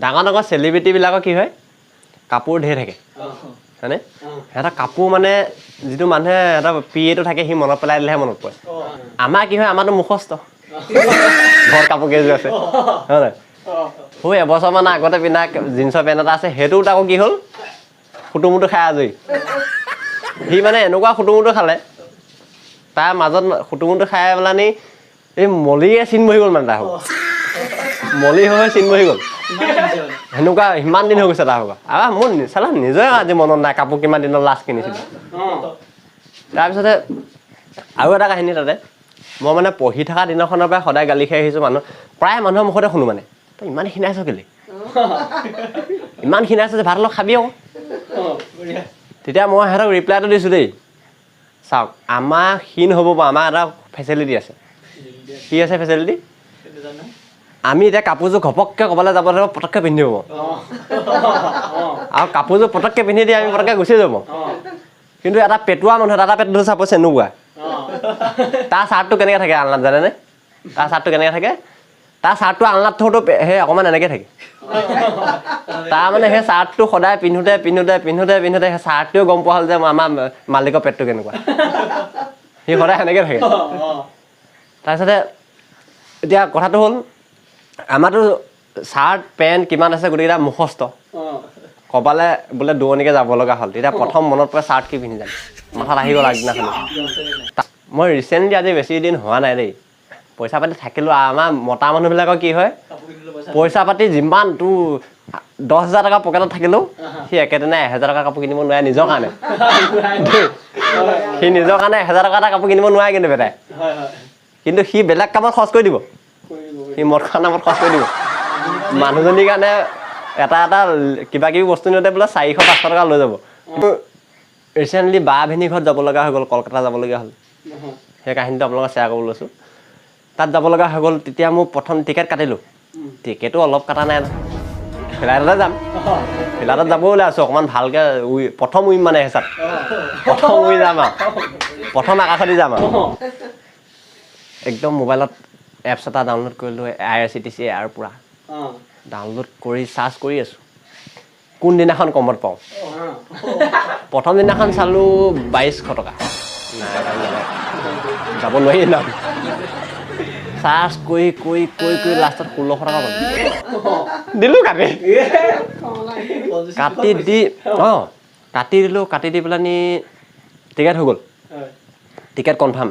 ডাঙৰ ডাঙৰ চেলিব্ৰিটিবিলাকৰ কি হয়, কাপোৰ ঢেৰ থাকে, হয়নে? সিহঁতৰ কাপোৰ মানে যিটো মানুহে এটা পি এটো থাকে, সি মনত পেলাই দিলেহে মনত পৰে। আমাৰ কি হয়, আমাৰতো মুখস্থ, ঘৰত কাপোৰ কেইযোৰ আছে, হয় নাই? সৌ এবছৰমান আগতে পিন্ধা জিন্সৰ পেণ্ট এটা আছে, সেইটোত আকৌ কি হ'ল, খুটুমুটু খাই আজৰি। সি মানে এনেকুৱা খুটুমুটু খালে, তাৰ মাজত খুটুমুটু খাই পেলানি এই মলিয়ে চিন বহি গ'ল, মানে তাৰ মলি হৈ হৈ চিন বহি গ'ল। সেনেকুৱা সিমান দিন হৈ গৈছে তাৰ ভাগৰ। আৰু মোৰ চালা নিজৰে আজি মনত নাই কাপোৰ কিমান দিনত লাষ্ট কিনিছিলোঁ। তাৰপিছতে আৰু এটা কাহিনী তাতে, মই মানে পঢ়ি থকা দিনাখনৰ পৰাই সদায় গালি খাই আহিছোঁ। মানুহ প্ৰায় মানুহৰ মুখতে শুনো, মানে তই ইমান ক্ষীণাইছ কেলৈ, ইমান ক্ষীণাইছ যে ভাত অলপ খাবি আকৌ। তেতিয়া মই সিহঁতক ৰিপ্লাইটো দিছোঁ দেই, চাওক আমাৰ ক্ষীণ হ'ব পাৰোঁ, আমাৰ এটা ফেচিলিটি আছে। কি আছে ফেচিলিটি? আমি এতিয়া কাপোৰযোৰ ঘপককৈ ক'ৰবালৈ যাব লাগিব, পটককৈ পিন্ধি যাব, আৰু কাপোৰযোৰ পটককৈ পিন্ধি দি আমি পটককৈ গুচি যাব। কিন্তু এটা পেটুৱা মানুহ, এটা পেটটো চাপ'জ এনেকুৱা, তাৰ চাৰ্টটো কেনেকৈ থাকে আলনাত জানেনে? তাৰ চাৰ্টটো কেনেকৈ থাকে? তাৰ চাৰ্টটো আলনাত থওঁতো সেই অকণমান এনেকৈ থাকে। তাৰ মানে সেই চাৰ্টটো সদায় পিন্ধোতে পিন্ধোতে পিন্ধোতে পিন্ধোতে সেই চাৰ্টটোৱে গম পোৱা হ'ল যে আমাৰ মালিকৰ পেটটো কেনেকুৱা, সি সদায় সেনেকৈ থাকে। তাৰপিছতে এতিয়া কথাটো হ'ল, আমাৰতো চাৰ্ট পেণ্ট কিমান আছে গোটেইকেইটা মুখস্থ। ক'ৰবালৈ বোলে দূৰণিকৈ যাব লগা হ'ল, তেতিয়া প্ৰথম মনত পৰে চাৰ্ট কি পিন্ধি যাম, মাথাত আহি গ'ল আগদিনাখনি। মই ৰিচেণ্টলি, আজি বেছি দিন হোৱা নাই দেই, পইচা পাতি থাকিলেও আমাৰ মতা মানুহবিলাকৰ কি হয়, পইচা পাতি যিমান তোৰ 10,000 টকা পকেটত থাকিলেও সি একেদিনাই 1000 টকা কাপোৰ কিনিব নোৱাৰে নিজৰ কাৰণে। সি নিজৰ কাৰণে 1000 টকা এটা কাপোৰ কিনিব নোৱাৰে কিন্তু বেটাই, কিন্তু সি বেলেগ কামত খৰচ কৰি দিব, সি মদ খোৱা নামত খৰচ কৰি দিব। মানুহজনীৰ কাৰণে এটা এটা কিবা কিবি বস্তু নিওঁতে বোলে 400-500 টকা লৈ যাব। কিন্তু ৰিচেণ্টলি বা ভিনী ঘৰত যাব লগা হৈ গ'ল, কলকাতা যাবলগীয়া হ'ল। সেই কাহিনীটো আপোনালোকক শ্বেয়াৰ কৰিব লৈছোঁ। তাত যাব লগা হৈ গ'ল, তেতিয়া মোৰ প্ৰথম টিকেট কাটিলোঁ। টিকেটো অলপ কটা নাই নহয়, ফ্লাইটতে যাম, ফ্লাইটত যাব ওলাই আছোঁ অকণমান ভালকৈ উই, প্ৰথম উইম মানে হেঁচাত প্ৰথম উই যাম আৰু প্ৰথম আকাশদি যাম আৰু। একদম মোবাইলত এপছ এটা ডাউনলোড কৰিলোঁ, IRCTC air পূৰা ডাউনলোড কৰি চাৰ্চ কৰি আছোঁ কোনদিনাখন কমত পাওঁ। প্ৰথম দিনাখন চালোঁ 2200 টকা, নাই নাই, যাব নোৱাৰি নাম। চাৰ্চ কৰি কৰি কৰি কৰি লাষ্টত 1600 টকা পালোঁ, দিলোঁ কাটি কাটি দি, অঁ কাটি দিলোঁ। কাটি দি পেলানি টিকেট হৈ গ'ল, টিকেট কনফাৰ্ম।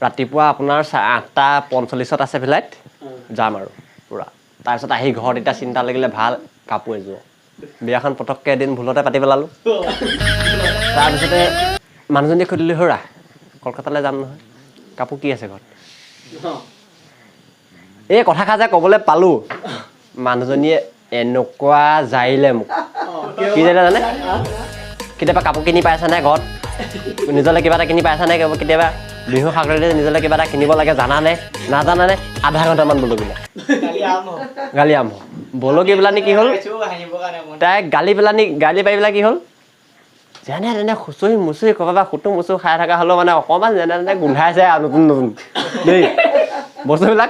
ৰাতিপুৱা আপোনাৰ 8:45ত আছে ফ্লাইট, যাম আৰু পূৰা। তাৰপিছত আহি ঘৰত এতিয়া চিন্তা লাগিলে, ভাল কাপোৰ এযোৰ, বিয়াখন পটককৈ এদিন ভুলতে পাতি পেলালোঁ। তাৰপিছতে মানুহজনীক সুধিলোঁ, হৌৰা কলকাতালৈ যাম নহয়, কাপোৰ কি আছে ঘৰত? এই কথাষাৰ যে ক'বলৈ পালোঁ, মানুহজনীয়ে এনেকুৱা জাৰিলে মোক। কি জাৰিলে জানে? কেতিয়াবা কাপোৰ কিনি পাইছানে ঘৰত? নিজলৈ কিবা এটা কিনি পাইছানে কেতিয়াবা? বিহু সাগৰিলে নিজলৈ কিবা এটা কিনিব লাগে জানানে নাজানানে? আধা ঘণ্টামান বলকিলে, গালি আৰম্ভ। বলকি পেলানি কি হ'ল, তাই গালি পেলানি গালি পাৰি পেলাই কি হ'ল, যেনে তেনে খুচৰি মুচৰি ক'ৰবাৰ পৰা খুটু মুচু খাই থকা হ'লেও মানে অকণমান যেনে তেনে গোন্ধাইছে আৰু নতুন নতুন দেই বস্তুবিলাক।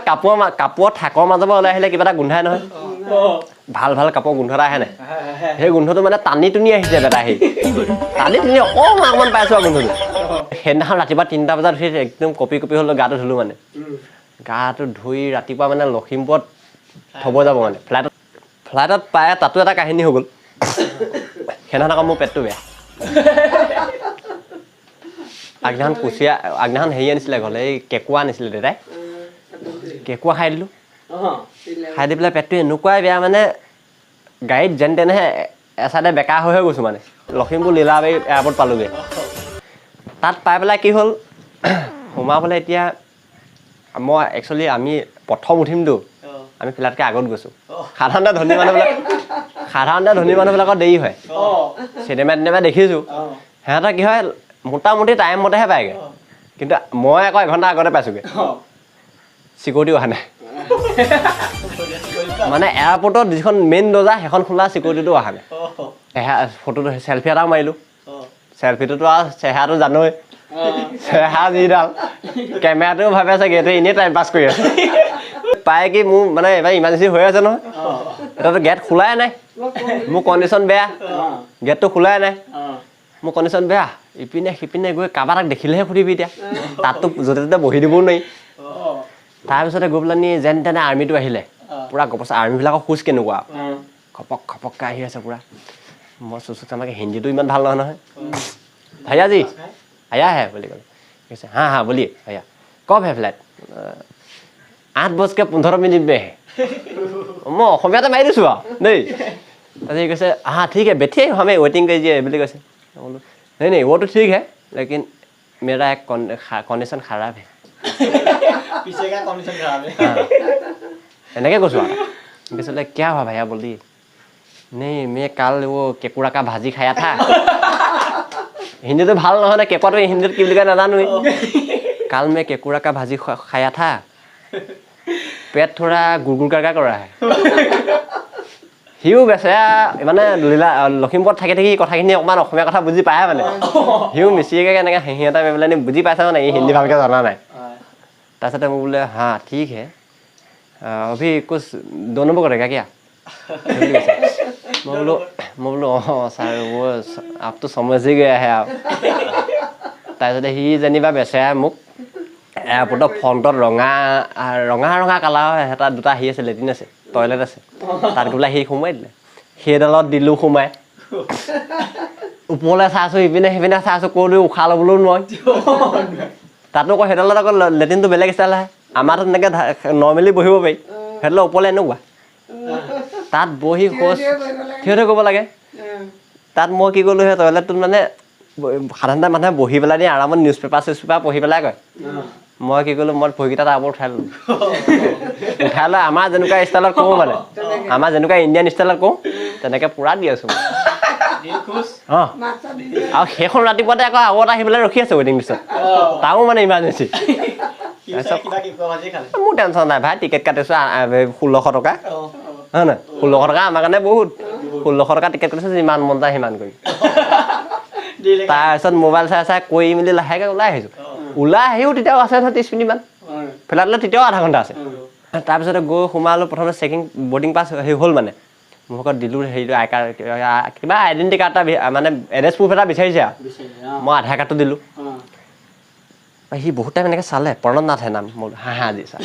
কাপোৰৰ থাকৰ মাজৰ পৰা ওলাই আহিলে কিবা এটা গোন্ধাই নহয়, ভাল ভাল কাপোৰ গোন্ধ এটা আহে নাই? সেই গোন্ধটো মানে টানি টুনি আহিছে বেটা, আহি টানি টুনি অকণমান অকণমান পাইছোঁ আৰু গোন্ধটো। সেইদিনাখন ৰাতিপুৱা 3টা বজাত উঠি একদম কঁপি কঁপি হ'লো, গাটো ধুলোঁ, মানে গাটো ধুই ৰাতিপুৱা মানে লখিমপুৰত থ'ব যাব মানে ফ্লাইটত। ফ্লাইটত পাই তাতো এটা কাহিনী হৈ গ'ল। সেইদিনাখন আকৌ মোৰ পেটটো বেয়া। আগদিনাখন কুচিয়া, আগদিনাখন হেৰি আনিছিলে ঘৰলৈ, এই কেঁকুৱা আনিছিলে দেউতাই, কেঁকুৱা খাই দিলোঁ। খাই দি পেলাই পেটটো এনেকুৱাই বেয়া, মানে গাড়ীত যেন তেনেহে এচাইডে বেকা হৈহে গৈছোঁ, মানে লখিমপুৰ লীলাবাৰী এয়াৰপৰ্ট পালোগৈ। তাত পাই পেলাই কি হ'ল, সোমাবলৈ এতিয়া মই একচুৱেলি আমি প্ৰথম উঠিমতো, আমি ফ্লাইটকৈ আগত গৈছোঁ। সাধাৰণতে ধনী মানুহবিলাকৰ দেৰি হয়, চিনেমা তিনেমা দেখিছোঁ, সিহঁতৰ কি হয় মোটামুটি টাইম মতেহে পায়গৈ। কিন্তু মই আকৌ এঘণ্টা আগতে পাইছোঁগৈ, চিকিউৰিটি অহা নাই। মানে এয়াৰপৰ্টত যিখন মেইন দৰ্জা সেইখন খোলা, চিকিউৰিটিটো অহা নাই। ফটোটো চেলফি এটাও মাৰিলোঁ, চেলফিটোতো আৰু চেহেৰাটো জানই, চেহেৰা যিডাল, কেমেৰাটোও ভাবে চাগে এইটো এনেই টাইম পাছ কৰি আছে। পাই কি মোৰ মানে এবাৰ ইমাৰ্জেঞ্চি হৈ আছে নহয়, এতিয়াতো গেট খোলাই নাই, মোৰ কণ্ডিশ্যন বেয়া, গেটটো খোলাই নাই, মোৰ কণ্ডিশ্যন বেয়া। ইপিনে সিপিনে গৈ কাৰোবাক এটাক দেখিলেহে সুধিবি, এতিয়া তাততো য'তে ত'তে বহি দিবও নোৱাৰি। তাৰপিছতে গৈ পেলানি যেন তেনে আৰ্মিটো আহিলে, পূৰা গপচা আৰ্মিবিলাকৰ খোজ কেনেকুৱা, খপক খপককৈ আহি আছে পূৰা। মই চুচু আমাকে হিন্দীটো ইমান ভাল নহয় নহয়, भैया जी आया है বুলি ক'লে। কৈছে हाँ हाँ बोलिए भैया, कब है फ्लाइट? 8:15 में है। মই অসমীয়াতে মাৰি দিছোঁ আৰু দেই। তাৰপিছত সি কৈছে हाँ ठीक है, बैठिए, हमें वेटिंग कीजिए বুলি কৈছে। মই বোলো नहीं नहीं, वो तो ठीक है, लेकिन मेरा एक कंडीशन खराब है। पीछे का कंडीशन खराब है। এনেকৈ কৈছোঁ আৰু। কৈছে বোলে क्या हुआ भैया, बोलिए। नहीं, मैं कल वो केकुड़ा का भाजी खाया था। হিন্দীটো ভাল নহয় নে, কেঁকুৰাটো হিন্দীত কি বুলি কয় নাজানোৱেই। कल मैं केकुड़ा का भाजी खाया था, पेट थोड़ा गुड़ गुड़ कर रहा है। সিও বেচেৰা মানে লীলা লখিমপুৰত থাকি থাকি কথাখিনি অকণমান অসমীয়া কথা বুজি পায় মানে। সিও মিচিকে এনেকৈ হাঁহি এটা মাৰি পেলাই বুজি পাইছে মানে ই হিন্দী ভালকৈ জনা নাই। তাৰপিছতে মোক বোলে हाँ ठीक है, अभी कुछ दो नंबर करेगा क्या বুলি কৈছে। মই বোলো অঁ ছাৰ, वो आप तो समझ ही गया है आप। তাৰপিছতে সি যেনিবা বেচেৰাই মোক এয়াৰপৰ্টৰ ফ্ৰণ্টত ৰঙা ৰঙা ৰঙা কালাৰৰ এটা দুটা আহি আছে, লেট্ৰিন আছে, টয়লেট আছে, তাত গৈ পেলাই সি সোমোৱাই দিলে। সেইডালত দিলোঁ সোমাই, ওপৰলৈ চাইছোঁ, ইপিনে সিপিনে চাইছোঁ, ক'তো উশাহ ল'বলৈও নোৱাৰি। তাতো আকৌ সেইডালত আকৌ লেট্ৰিনটো বেলেগ ষ্টাইল আহে, আমাৰতো তেনেকৈ নৰ্মেলি বহিব পাৰি, সেইডালৰ ওপৰলৈ এনেকুৱা। তাত বহি শৌচ থিয় থিয় কৰিব লাগে। তাত মই কি কৰিলোঁ, সেই টয়লেটটোত মানে সাধাৰণতে মানুহে বহি পেলাই দি আৰামত নিউজ পেপাৰ চিউজ পেপাৰ পঢ়ি পেলাই কয়। মই কি কৰিলোঁ, মই ভৰিকেইটা তাৰ ওপৰত উঠাই ল'লোঁ। উঠাই লৈ আমাৰ যেনেকুৱা ষ্টাইলত কওঁ মানে, আমাৰ যেনেকুৱা ইণ্ডিয়ান ষ্টাইলত কওঁ তেনেকৈ পূৰা দি আছোঁ। অঁ, আৰু সেইখন ৰাতিপুৱাতে আকৌ আৰু এটা আহি পেলাই ৰখি আছে ৱেটিং লিষ্টত, তাৰো মানে ইমাৰ্জেঞ্চি। মোৰ টেনশ্যন নাই ভাই, টিকেট কাটিছোঁ 1600 টকা, হয় নহয়? 1600 টকা আমাৰ কাৰণে বহুত। 1600 টকা টিকেট কাটিছোঁ, যিমান মন যায় সিমান কৰিম। তাৰপিছত মোবাইল চাই চাই কৰি মেলি লাহেকৈ ওলাই আহিছোঁ। ওলাই আহিও তেতিয়াও আছে নহয় 30 মিনিটমান, ফ্লাইটলৈ তেতিয়াও আধা ঘণ্টা আছে। তাৰপিছতে গৈ সোমালোঁ, প্ৰথমতে চেকিং বৰ্ডিং পাছ হেৰি হ'ল মানে, মোৰ লগত দিলোঁ হেৰিটো আই কাৰ্ড কিবা আইডেণ্টি কাৰ্ড এটা, মানে এড্ৰেছ প্ৰুফ এটা বিচাৰিছে আৰু। মই আধাৰ কাৰ্ডটো দিলোঁ। সি বহুত টাইম এনেকৈ চালে, প্ৰণৱ নাথহে নাম মোৰ, হা হা জি ছাৰ।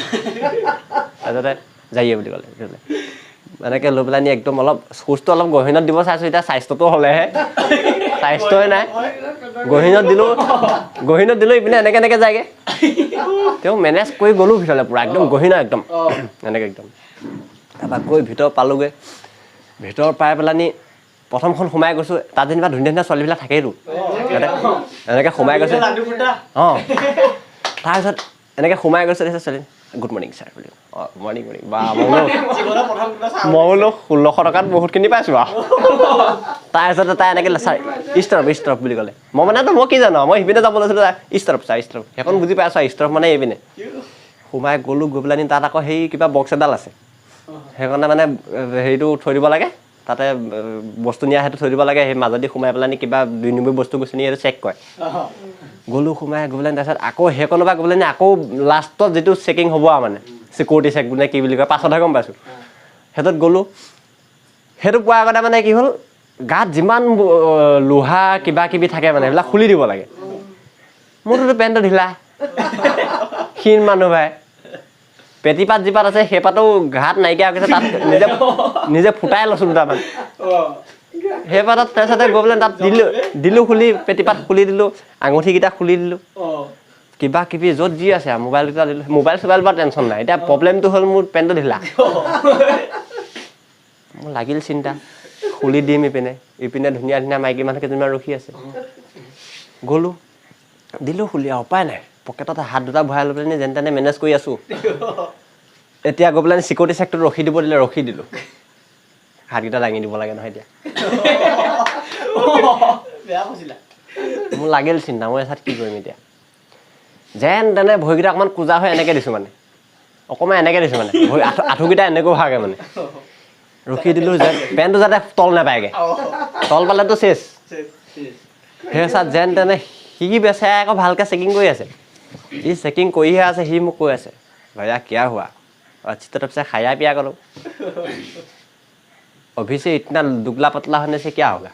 তাৰপিছতে जाइए বুলি ক'লে। এনেকৈ লৈ পেলাই নি একদম অলপ খোজটো অলপ গহীনত দিব চাইছোঁ, এতিয়া স্বাস্থ্যটো হ'লেহে, স্বাস্থ্যই নাই। গহীনত দিলোঁ, গহীনত দিলোঁ, ইপিনে এনেকৈ এনেকৈ যায়গৈ। তেওঁ মেনেজ কৰি গ'লোঁ ভিতৰলৈ, পূৰা একদম গহীন একদম এনেকৈ একদম। তাৰপৰা গৈ ভিতৰ পালোগৈ। ভিতৰ পাই পেলানি প্ৰথমখন সোমাই গৈছোঁ, তাত যেনিবা ধুনীয়া ধুনীয়া ছোৱালীবিলাক থাকেইতো, এনেকৈ সোমাই গৈছে। অঁ, তাৰপিছত এনেকৈ সোমাই গৈছোঁ, তাৰপিছত ছোৱালী গুড মৰ্ণিং ছাৰ বুলি। অঁ, মৰ্ণিং মৰ্ণিং বা। মই বোলো 1600 টকাত বহুতখিনি পাইছোঁ আৰু। তাৰপিছতে তাই এনেকৈ ছাৰ ষ্টপ ষ্টপ বুলি ক'লে। মই মানে মই কি জানো, মই সিপিনে যাব লৈছিলোঁ, ষ্টপ ছাৰ ষ্টপ, সেইখন বুজি পাইছোঁ, ষ্টপ মানে এইপিনে। সোমাই গ'লোঁ, গৈ পেলাই তাত আকৌ সেই কিবা বক্স এডাল আছে, সেইকাৰণে মানে হেৰিটো থৈ দিব লাগে, তাতে বস্তু নিয়া সেইটো থৈ দিব লাগে। সেই মাজেদি সোমাই পেলাই কিবা 2 নম্বৰ বস্তু গুচি নি সেইটো চেক কৰে। গ'লোঁ সোমাই গৈ পেলাই, তাৰপিছত আকৌ সেইকণৰ পৰা গৈ পেলাই আকৌ লাষ্টত যিটো চেকিং হ'ব আৰু মানে চিকিউৰিটি চেক নে কি বুলি কয়, পাছতহে গম পাইছোঁ। সেইটোত গ'লোঁ, সেইটো পোৱাৰ আগতে মানে কি হ'ল, গাত যিমান লোহা কিবা কিবি থাকে মানে সেইবিলাক খুলি দিব লাগে। মোৰটোতো পেণ্টটো ঢিলা, ক্ষীণ মানুহ ভাই, পেটিপাত যিপাত আছে সেইপাতো ঘাট নাইকিয়া হৈ গৈছে, তাত নিজে নিজে ফুটাই লৈছোঁ দুটামান সেইপাতত। তাৰপিছতে গৈ পেলাই তাত দিলোঁ, দিলোঁ খুলি, পেটিপাত খুলি দিলোঁ, আঙুঠিকেইটা খুলি দিলোঁ, কিবা কিবি য'ত যি আছে আৰু মোবাইল দুটা দিলোঁ। মোবাইল চোবাইল বাৰু টেনশ্যন নাই, এতিয়া প্ৰব্লেমটো হ'ল মোৰ পেণ্টটো ঢিলা। মোৰ লাগিল চিন্তা, খুলি দিম ইপিনে ইপিনে ধুনীয়া ধুনীয়া মাইকী মানুহ কেইজনীমান ৰখি আছে। গ'লোঁ, দিলোঁ খুলি, আৰু উপায় নাই, পকেটত হাত দুটা ভৰাই লৈ পেলাই যেনে তেনে মেনেজ কৰি আছোঁ। এতিয়া গৈ পেলাই চিকিউৰিটি চেকটোত ৰখি দিব দিলে, ৰখি দিলোঁ, হাতকেইটা দাঙি দিব লাগে নহয়। এতিয়া মোৰ লাগিল চিন্তা, মই এচাত কি কৰিম এতিয়া। যেন তেনে ভৰিকেইটা অকণমান কোজা হৈ এনেকৈ দিছোঁ মানে, অকণমান এনেকৈ দিছোঁ মানে, ভৰি আঁঠুকেইটা এনেকৈ হোৱাকৈ মানে ৰখি দিলোঁ, যেন পেণ্টটো যাতে তল নাপায়গৈ, তল পালেতো চেচ। সেই চাত যেন তেনে সি বেচেৰাই আকৌ ভালকৈ চেকিং কৰি আছে, সি চেকিং কৰিহে আছে। সি মোক কৈ আছে, भैया क्या हुआ? अच्छी तरफ से खाया पिया करो, अभी से इतना दुबला पतला होने से क्या होगा?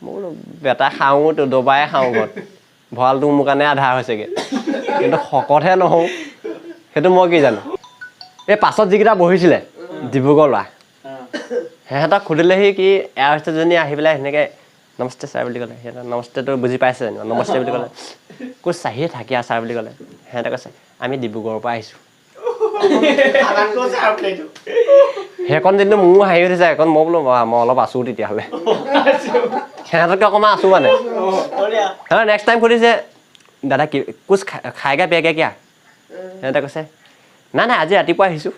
মই বোলো বেটা, খাওঁ তো দবাই খাওঁ, ঘৰত ভঁৰালটো মোৰ কাৰণে আধা হৈছেগৈ, কিন্তু শকতহে নহওঁ, সেইটো মই কি জানো। এই পাছত যিকেইটা বহিছিলে ডিব্ৰুগড় ল'ৰা, সিহঁতক সুধিলেহি কি এয়াৰ হোষ্টেজনী আহি পেলাই সেনেকৈ নমস্তে ছাৰ বুলি ক'লে। সিহঁতে নমস্তেটো বুজি পাইছে যেনিবা। নমস্তে বুলি ক'লে, कुछ चाहिए था क्या ছাৰ বুলি ক'লে। সিহঁতে কৈছে, আমি ডিব্ৰুগড়ৰ পৰা আহিছোঁ। সেইকণ যোনটো মোৰো হাঁহি উঠিছে সেইকণ, মই বোলো মই অলপ আছোঁ তেতিয়াহ'লে, সিহঁততকৈ অকণমান আছোঁ মানে। নেক্সট টাইম সুধিছে, দাদা, কি कुछ खाएगा पिएगा क्या? সিহঁতে কৈছে, নাই নাই, আজি ৰাতিপুৱা আহিছোঁ।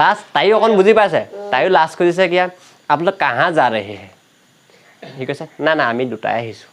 লাষ্ট তাইও অকণ বুজি পাইছে, তাইও লাষ্ট খুজিছে, किया आप लोग कहाँ जा रहे हैं? সি কৈছে, না না, আমি দুটাই আহিছোঁ।